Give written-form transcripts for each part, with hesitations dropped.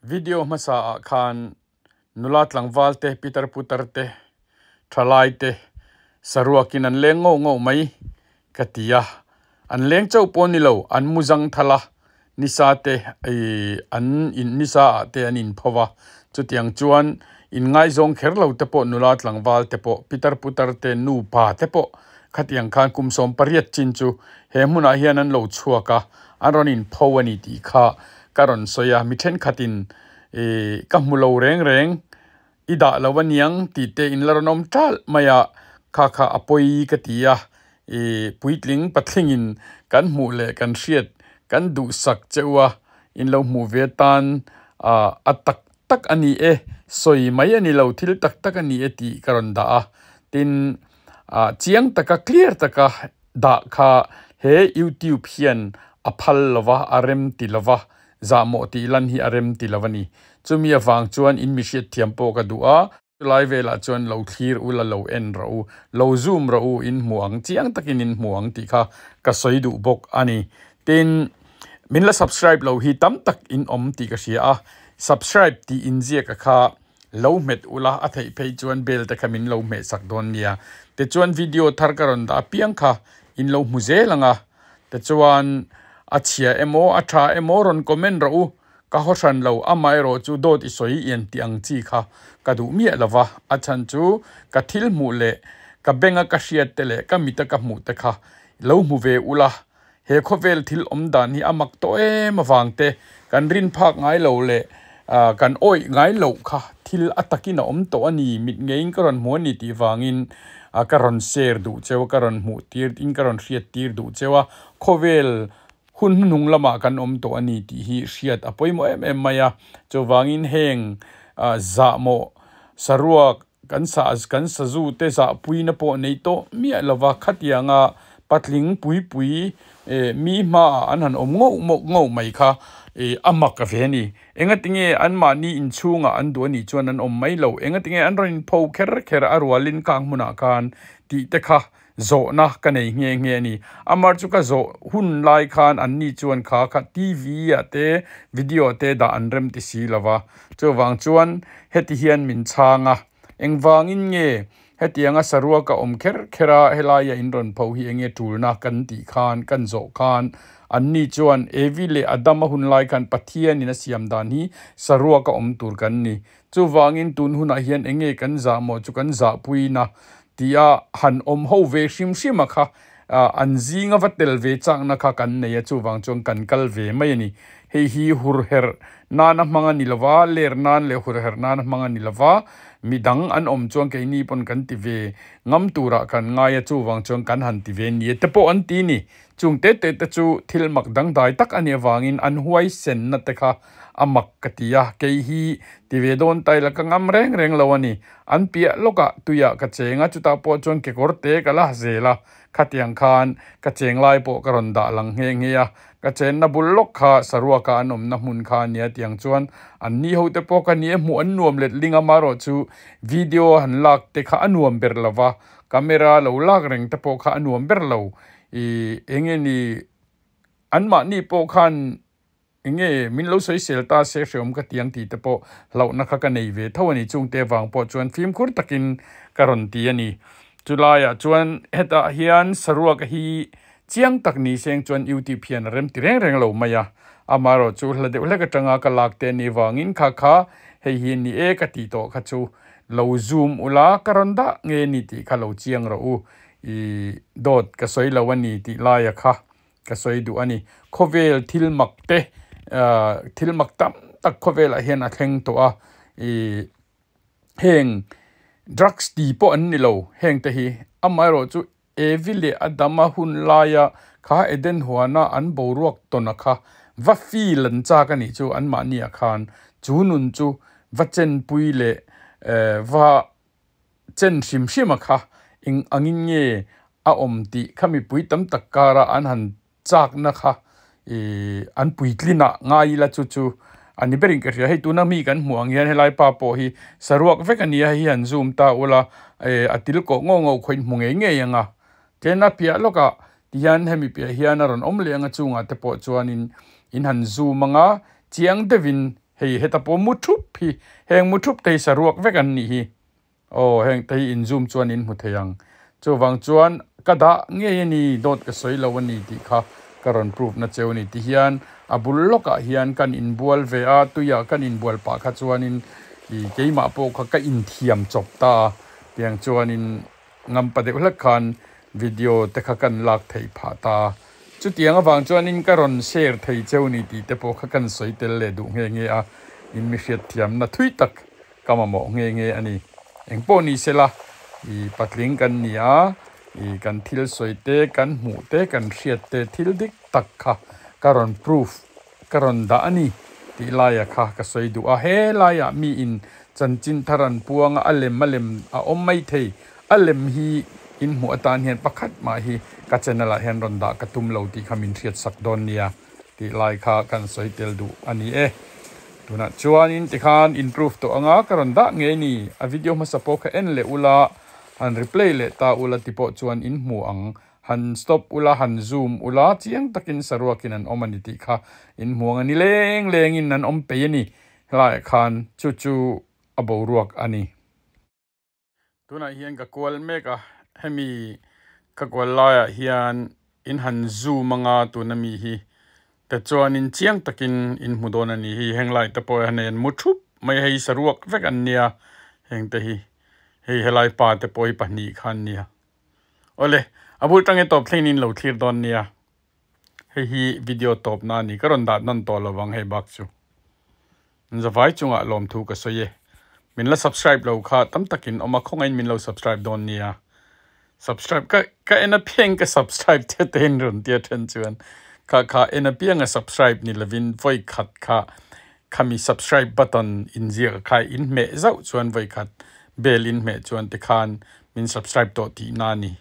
Video hmasa ah khan nula tlangval te, pitar putar te, thalai te saruakin an leng ngauh ngauh mai ka ti a. An leng chauh pawh ni lo, an mu zang thal a, nisa te ih an in nisa ah te an in pho va. Chutiang chuan in ngaizawng kher lo te pawh nula tlangval te pawh, pitar putar te, nupa te pawh khatiang khan kum 18 chin chu he hmunah hian an lo chhuak a, an rawn in pho a ni tih kha ka rawn sawi a. Mi thenkhatin ih ka hmu lo reng reng i dah lo aniang tih te in la rawn awm ṭalh mai a, kha kha a pawi ka ti a, ih puitling pathlingin kan hmuh leh kan hriat kan duhsak che u a, in lo hmuh ve tan ah a tak tak a ni e, sawi mai a ni lo, thil tak tak a ni e tih ka rawn dah a, tin ah chiang taka clear taka dah kha he youtube hian a phal lo va, a rem ti lo va, zahmawh tih lan hi a rem ti lo a ni. Chumi avang chuan in mi hriatthiam pawh ka duh a. Chulai velah chuan lo thlir ula lo en rawh u, lo zoom rawh u, in hmu ang, chiang takin in hmu ang tih kha ka sawi duh bawk a ni. Tin, min la subscribe lo hi tam tak in awm tih ka hria a, subscribe tih inziak a kha lo hmet ula, a theih phei chuan bell te kha min lo hmeh sak dawn nia. Tichuan video thar ka rawn dah apiang kha in lo hmu zel ang a, tichuan a chhia emaw a tha emaw rawn comment rawh u, Ka haw hran lo, amaherawh chu dawt i sawi ian tih ang chi kha ka duh miah lo va, a chhan chu ka thil hmuh leh ka benga ka hriat te leh ka mita ka hmuh te kha lo hmu ve ula, he khawvel thil awm dan hi a mak tawh em avang te kan rin phak ngai lo leh kan awih ngai loh kha thil a takin a awm tawh a ni, mit ngeiin ka rawn hmu a ni tih vangin ka rawn share duh cheu a, ka rawn hmuh tir in ka rawn hriat tir duh cheu a, khawvel Hun hnuhnung lamah kan awm tawh a ni tih hi hriat a pawimawh em em mai a. Chuvangin heng zahmawh saruak kan sa kan sazu te zahpuina pawh nei tawh miah lova khatianga patling pui pui mi hmaah an han awm ngauh ngauh ngauh mai kha a mak a ve a ni. Engatinge anmahni inchhungah an duh a nih chuan an awm mai lo. Engatinge an rawn inpho kher kher a rualin kang hmunah khan tih te kha Zawhna ka nei nghe nghe a ni. Amar chu ka zawh hun lai khan an ni chuan kha kha TV ah te video ah te dah an rem ti si lo va. Chuvang chuan heti hian min chhang a, engvangin nge hetianga saruak a awm kher kher a helaia in rawn pho hi enge tulna kan tih khan kan zawh khan an ni chuan Evi leh Adama hun lai khan Pathianin a siam dan hi saruak a awm tur kan ni. Chuvangin tun hunah hian enge kan zah maw chu kan zahpuina tia han awm ho ve hrim hrim a kha an zinga va tel ve chakna kha kan nei a, chuvang chuan kan kal ve mai a ni. Hei hi hurherh nana hmang a ni lo va, ler nan leh hurherh nana hmang a ni lo va, midang an awm chuan keini pawn kan ti ve ngam turah kan ngai a, chuvang chuan kan han ti ve ni e te pawh an ti ni. Chung te te te chu thil mak dangdai tak a nih avangin an huaisenna te kha a mak ka ti a, kei hi ti ve dawn ta ila ka ngam reng reng lo a ni. An piah lawkah tuiah ka cheng a, chutah pawh chuan kekawr te ka la ha zel a, khatiang khan ka cheng lai pawh ka rawn dah lang nghe nghe a, ka chenna bul lawk kha saruaka an awmna hmun kha a nia tiang chuan an ni ho te pawh ka ni e hmuh an nuam let ling a, marawh chu video han lak te kha a nuam ber lo va, camera lo lak reng te pawh kha a nuam ber lo. Ih eng nge ni anmahni pawh khan Eng nge min lo sawisel ta se hreawm ka tiang tih te pawh hlauhna kha ka nei ve tho a ni. Chungte vang pawh chuan fimkhur takin ka rawn ti a ni. Chulaiah chuan hetah hian saruak hi chiang tak ni seng chuan YouTube hian a rem ti reng reng lo mai a. Amaherawh chu hla deuh hlek atanga ka lak te anih vangin kha kha hei hi ni e ka tih tawh kha chu lo zoom ula ka rawn dah nge ni tih kha lo chiang rawh u. I dawt ka sawi lo a ni tih laia kha Ka sawi duh a ni. Khawvel thil mak te, thil mak tam tak khawvelah hian a thleng tawh a. Ih heng drugs ti pawh an ni lo heng te hi. Amaherawh chu Evi leh Adama hun laia kha Eden huana an boruak tawn a kha va feel an chak a nih chu anmahniah khan chu nun chu va chenpui leh va chen hrim hrim a kha eng angin nge a awm tih kha mipui tam tak kara an han chakna kha ih an puitlin ah ngai ila chu chu a ni berin ka hria. Hei tuna mi kan hmuh ang hian helai pa pawh hi saruak vek a ni a, hei hi han zoom ta ula eh a til kawh ngawh ngawh khaw in hmu ngei ngei ang a. Tlem a piah lawkah tihian hemi piah hian a rawn awm leh ang a chungah te pawh chuanin in han zoom ang a, chiang deuhin. Hei heta pawh mu thup hi heng mu thup te hi saruak vek an nih hi. Aw heng te hi in zoom chuan in hmu thei ang. Chuvang chuan ka dah ngei a ni dawt ka sawi lo a ni tih kha ka rawn proof na cheu a ni. Tihian a bul lawkah hian kan inbual ve a, tuiah kan inbual pah kha chuanin ih keimah pawh kha ka inthiam chawp ta a, tiang chuanin ngampa deuh hlek khan video te kha kan lak theih phah ta a. Chutiang avang chuanin ka rawn share thei cheu ni tih te pawh kha kan sawi tel leh duh nghe nghe a, in mi hriatthiamna thui tak ka mamawh nghe nghe a ni. Eng pawh ni sela, i patling kan ni a, i kan thil sawi te, kan hmuh te, kan hriat te thil dik tak kha ka rawn proof, ka rawn dah a ni tih laia kha ka sawi duh a. He laiah miin chanchin thar an puang a, a lem a lem a awm mai thei. A lem hi in hmuh atan hian pakhat mah hi ka channel ah hian rawn dah ka tum lo tih kha min hriat sak dawn nia. Tih lai kha kan sawi tel duh a ni e. Tunah chuanin tikhan improve tawh anga ka rawn dah ngei ni. A video hmasa pawh kha en leh ula, han replay leh ta ula ti pawh chuan in hmu ang. Han stop ula, han zoom ula, chiang takin saruakin an awm a ni tih kha in hmu ang a ni. Leng lengin an awm peih a ni helaiah khan chu chu a boruak a ni. Tunah hian ka kual mek a, hemi ka kual laiah hian in han zoom anga tuna mi hi tichuanin chiang takin in hmu dawn a ni hi heng lai te pawh hian hei an mu thup mai a, hei saruak vek an nia heng te hi hei helai pa te pawh hi pahnih kha an nia awle a bul tang e tawp thleng in lo thlir dawn nia hei hi video tawpna a ni ka rawn dah nawn tawh lovang hei bak chu. Zavai chungah lawmthu ka sawi e. Min la subscribe lo kha tam takin awm a, khawngaihin min lo subscribe dawn nia. Subscribe ka ka en apiang ka subscribe te te in rawn tia then chuan kha kha en apianga subscribe ni lovin vawi khat kha khami subscribe button inziak kha in hmeh zauh chuan vawi khat bell in hmeh chuan tikhan min subscribe tawh tihna a ni.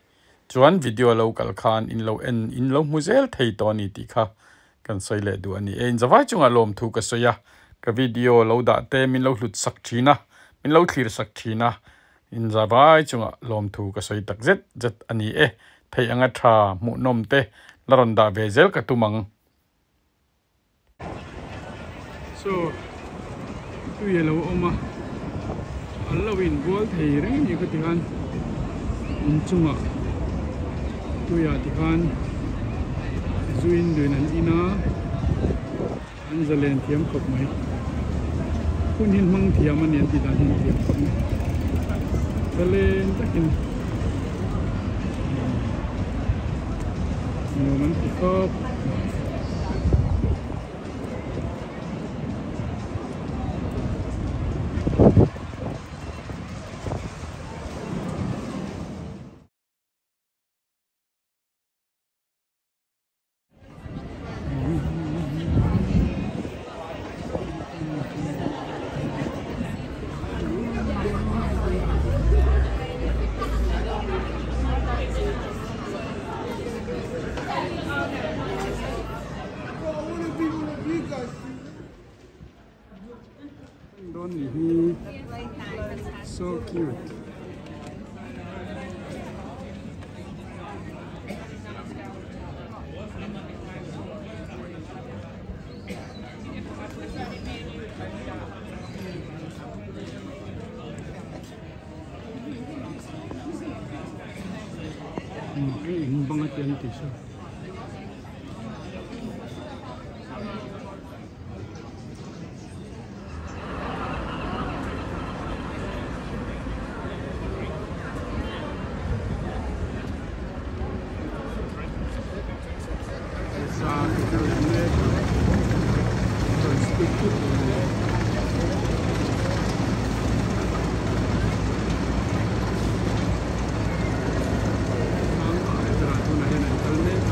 Chuan video lo kal khan in lo en in lo hmu zel thei tawh a ni tih kha kan sawi leh duh a ni. Ei zavai chungah lawmthu ka sawi a, ka video lo dah te min lo hlut sak thin a, min lo thlir sak thin a, in zavai chungah lawmthu ka sawi tak zet zet a ni e. Theih anga tha hmuhnawm te la rawn dah ve zel ka tum ang. Saw tui a lo awm a, an lo inbual thei reng a ni ka ti khan inchungah tuiah tikhan zuin luin an in a, an zalen thiam khawp mai hun hi hmang thiam a ni an tih dan hi an thiam khawp mai zalen takin nuam an ti khawp. Dawn ni hi so cute. In banga te an tih saw. Sa te kal leh mek a rawn speed thut mai a ni. Tlang ah berah tunah hian an kal mek.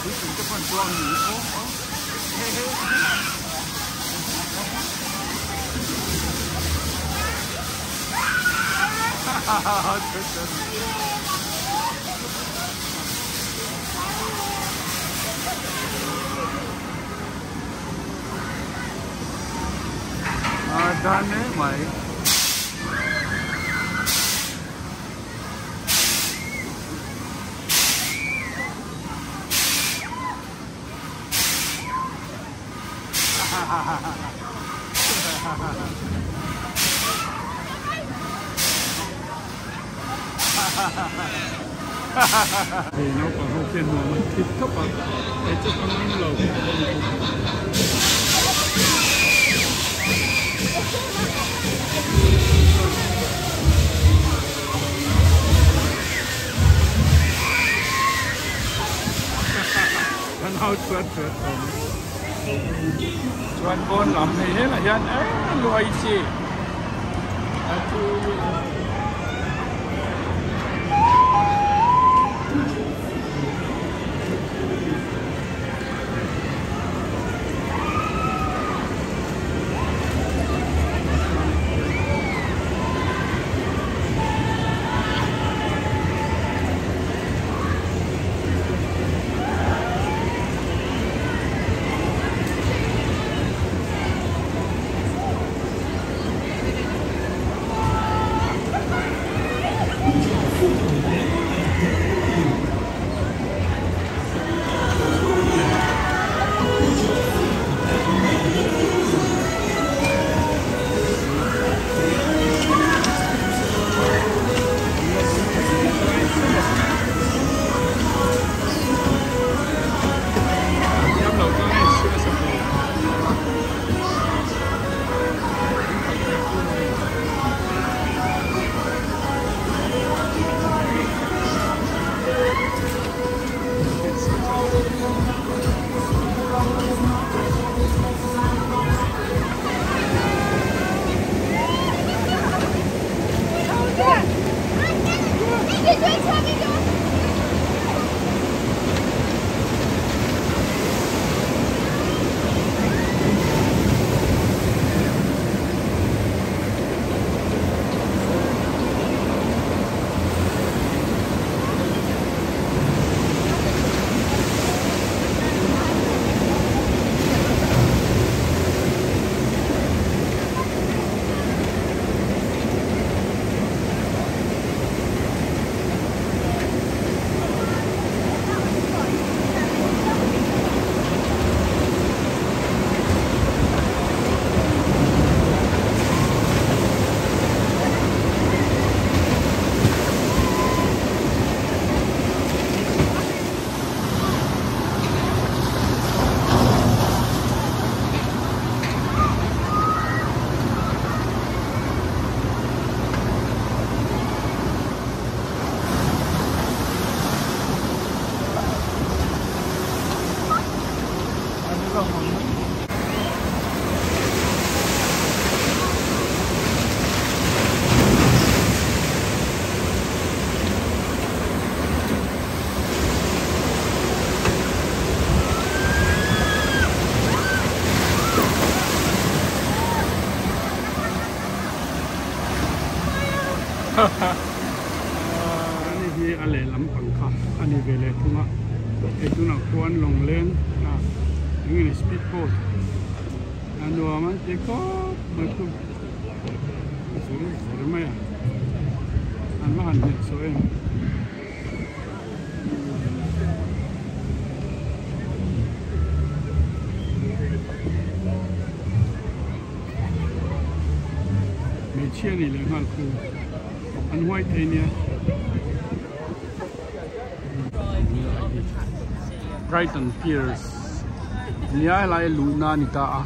puitling te pawh an chuang a ni aw aw he he A dan hle mai. Hei naupang ho khian nuam an thit khawp a, hei chu ka ngam lo. Kan hau chuan chuan awm chuan pawn lam hei helah hian eh luai chi a chu Ani hi a lehlam pang kha a ni ve leh thung a, hei tunah khuan lawngleng eng nge ni speed boat a nuam an ti khawp mai chu zur zur mai a, an va han hneh sawi em. Hmeichhia nih leh nghal khu an huai thei nia. Brighton Piers nia helai luhna a ni ta a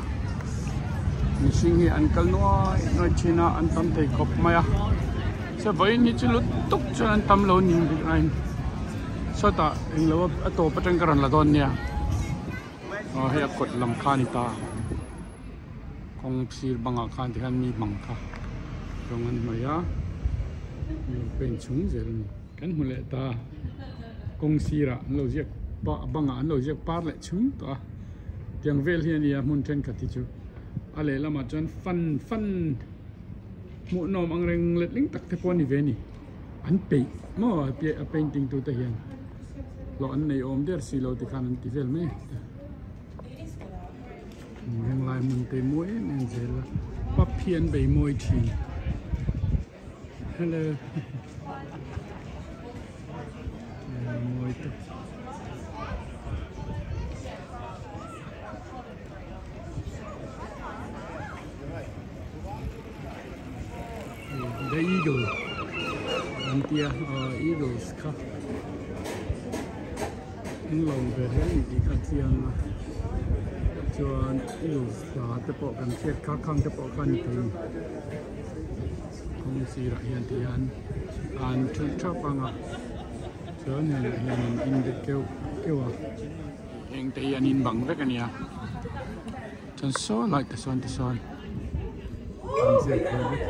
mihring hi an kal nuai nuai thin a an tam thei khawp mai a se vawiin hi chu lut tuk chuan an tam lo ning bik aiin sawtah englo a tawp atang ka rawn la dawn nia. Aw hei a kawt lam kha a ni ta kawng sir bangah khan tikhan mi bang kha rawng an hnawih a mi lo paint chung zel a ni kan hmu leh ta kawng sirah an lo ziak. bangah an lo ziak par leh chhung tawh a tiang vel hi a nia hmun thenkhat hi chu a lehlamah chuan fan fan hmuh nawm ang reng letling tak te pawh a ni ve a ni an peih maw a painting tu te hian hlawh an nei awm der si lo tikhan an ti vel mai a. Henglai hmun te mawi em em zel a pub hi an bei mawi thin hello mawi tak the eagle an tia eagles kha. Englo ve hle a ni tih kha a chiang a chuan news hla te pawh kan hriat kha khang te pawh kha a ni thei a ni kawng sirah hian ti hian an thu thap ang a chuan hnenah hian an in bet keuh keuh a heng te hi an in bang vek a nia chuan saw lai te sawn ti sawn an ziak thei vek.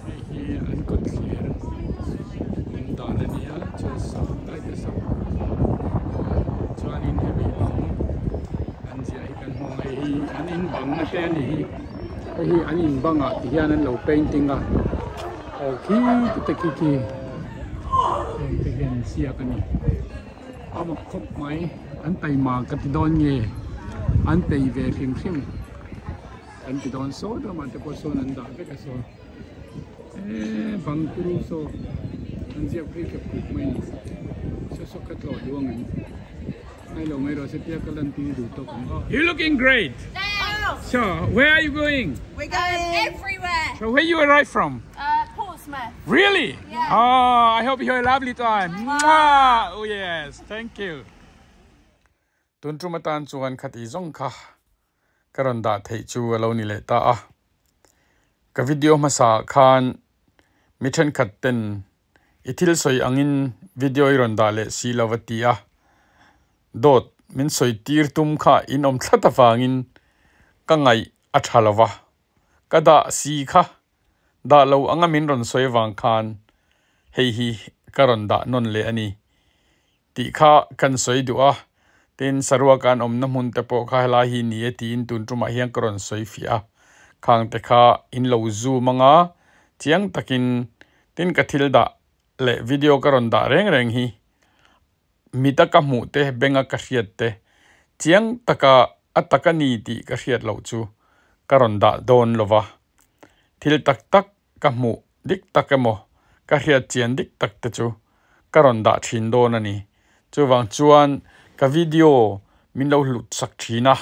Hei hi an kawt thlir awm dan a ni a chuan saw lai te saw chuanin hemi bang an ziah hi kan hmu ang hei hi an in bang na te a ni hi hei hi an in bang ah ti hian an lo painting a aw khi te khi khi heng te hian an ziak a ni a mak khawp mai an taima ka ti dawn nge an peih ve hrim hrim. An ti dawn saw ramah te pawh sawn an dah vek a saw eee bang turu saw an ziak phei kep kuk mai a ni saw saw ka tlawh duh ang em ngai lo mai rawh se tia ka lan tir duh tawk ang aw. You looking great. So where are you going? We're going everywhere. So where you arrive from? Portsmouth. Really? Yeah. Oh, I hope you have a lovely time. Mwah! Oh yes, thank you. Tun tum atan chuan khati zawng kha ka rawn dah theih chu a lo ni leh ta a. Ka video hmasa ah khan mi thenkhat ten i thil sawi angin video i rawn dah leh si lo a ti a. Dawt min sawi tir tum kha in awm thlat avangin ka ngaih a tha lo va. Ka dah si kha dah lo anga min rawn sawi avang khan hei hi ka rawn dah nawn leh a ni. Tih kha kan sawi duh a, tin saruaka an awmna hmun te pawh kha helai hi ni e tiin tun tumah hian ka rawn sawi fiah a, khang te kha in lo zoom anga chiang takin tin ka thil dah leh video ka rawn dah reng reng hi mita ka hmuh te benga ka hriat te chiang taka a tak a ni tih ka hriat loh chu ka rawn dah dawn lova thil tak tak Ka hmuh dik tak emaw, ka hriat chian dik tak te chu ka rawn dah thin dawn a ni. Chuvang chuan ka video min lo hlut sak thin a,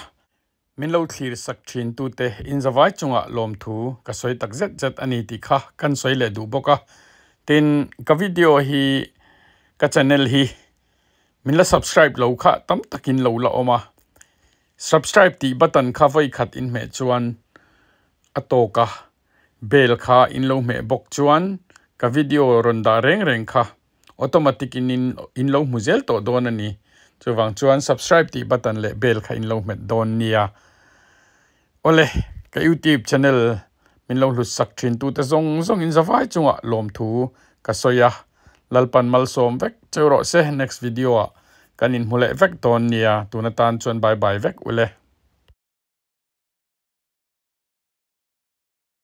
min lo thlir sak thin tute inzavai chungah lawmthu ka sawi tak zet zet a ni tih kha kan sawi leh duh bawk a. Tin, ka video hi ka channel hi min la subscribe lo kha tam takin lo la awm a, subscribe tih button kha vawi khat inhmeh chuan a tawk a. Bell kha in lo hmeh bawk chuan ka video rawn dah reng reng kha automatic in in lo hmu zel tawh dawn a ni. Chuvang chuan subscribe tih button leh bell kha in lo hmet dawn nia. Awle, ka YouTube channel min lo hlut sak thin tute zawng zawng in zavai chungah lawmthu ka sawi a. Lalpan malsawm vek cheu rawh se next video ah kan inhmu leh vek dawn nia. Tun atan chuan bye bye vek ule.